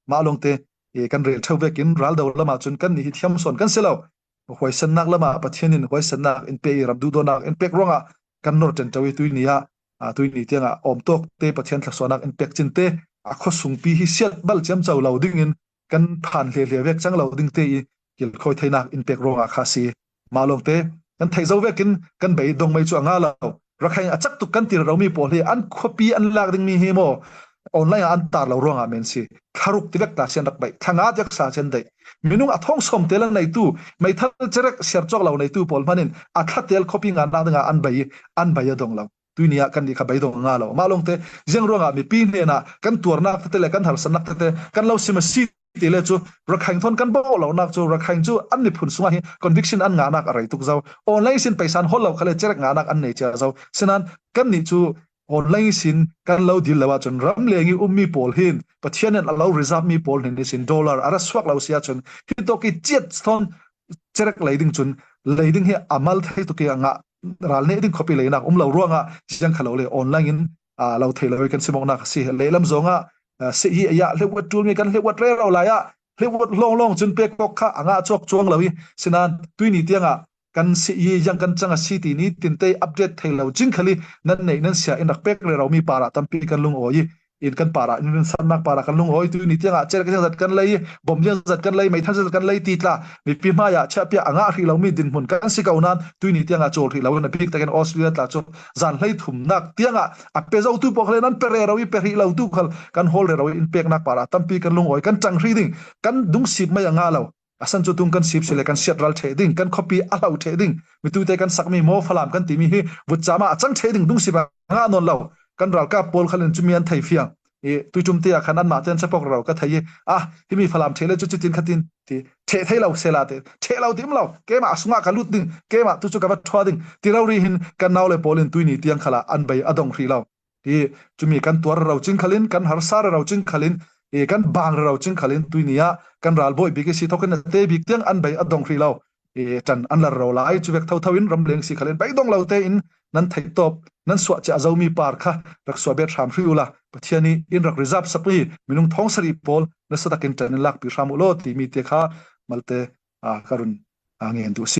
Mah lawngte kan rel theo vekin raldo lam ah cun kan nih hi thiam sawn kan si lo. Huaisennak lam ah Pathian in huaisennak in pe i ram duhdawnnak in pek ruangah kan nor ṭenṭo i tui ni ah tui ni tiangah awm tawk te Pathian thlasuanak in pek cin te a khuasungpi hi siat bal ciam co lo ding in kan phan hle hle vek cang lo ding te i kilkhawi theinak in pek ruangah kha si. Mah lawngte kan theih zo vekin kan bei dong mei cu a nga lo. Rakhine a cak tuk kan ti romi pawl hi an khuapi an lak dingmi hi maw online ah an tar lo ruangah men si. Thlaruk tivek ta sian rak baih thlanga tek sa chen dei. Minung a thong som tel an neitu meithal cerek siar cawk lo neitu pawl hmanin a thlatel khuapi nga nak dingah an bei an bei a dong lo. Tuini ah kan nih kha beidong nga lo. Mah lawngte ziang ruangah mipi hnen ah kan tuarnak tete le kan harsannak tete kan lo sim a si ti le cu Rakhine thon kan bo lo nak cu Rakhine cu an miphun sungah hi conviction an ngah nak a rei tuk zo. Online sin paisan hol lo khale cerek ngah nak an nei chia zo. Sinan kan nih cu online sin kan lo dil lo ahcun ram leng i ummi pawl hin Pathian in a lo reserve mi pawl hin sin dollar a ra suak lo si ahcun hi tok i chiat thon cerek lei ding cun lei ding hi amal thei tuk i ngah ral ne ding khopi leinak um lo ruangah siang khalo le online in lo thei lo kan simok nak si lehlam zongah se hi ya hlewat tul mi kan hlewat re ro lai a hlewat long long chun pe kok kha anga chok chuang lo hi sinan tuini tianga kan si yi yang kan changa si ti ni tinte update thei lo ching khali nan nei nan sia in rak pek re ro mi para tampi kan lung oi in kan para in sannak para kan lung oi tu ni tianga cher kan zat kan lei bom lian zat kan lei meithal zat kan lei ti tla mipi hmaya chiapia anga ri lo mi din hmun kan si ko nan tu ni tianga chol ri lo na bik taken Australia tla chu zan hlei thum nak tianga a pe zo tu pok le nan pere ro i pe ri lo tu khal kan hol re ro in pek nak para tampi kan lung oi kan chang ri ding kan dung sip mai anga lo asan chu tung kan sip sile kan siat ral the ding kan khopi a hlau the ding mitu te kan sakmi mo falam kan timi hi vutchama a chang the ding dung sip nga non lo kan ralkap pawl khalin chumi an thei fiang i tuitum te ah khan an mah ten chapok ro ka thei ah himi falam thele chu chitin khatin ti the thei lo sela te the lo tim lo kema asunga ka lut ding kema tu chu ka va thwa ding ti ro ri hin kan naw le polin tuini tiang khala an bei adong hri lo i chumi kan tuar ro ching khalin kan harsa ro ching khalin i kan bang ro ching khalin tuini ah kan ral boi bik si thokin te bik tiang an bei adong hri lo i tan an lar ro lai chu vek tho tho in ramleng si khalin bei dong lo te in nan thei top nan suah che azomi par kha rak suah bet hram hri ula pathian i in rak reserve sakli minung thong sari pawl na satakin tan in lak pi hram ulo ti mi te kha malte a karun a ngen du si.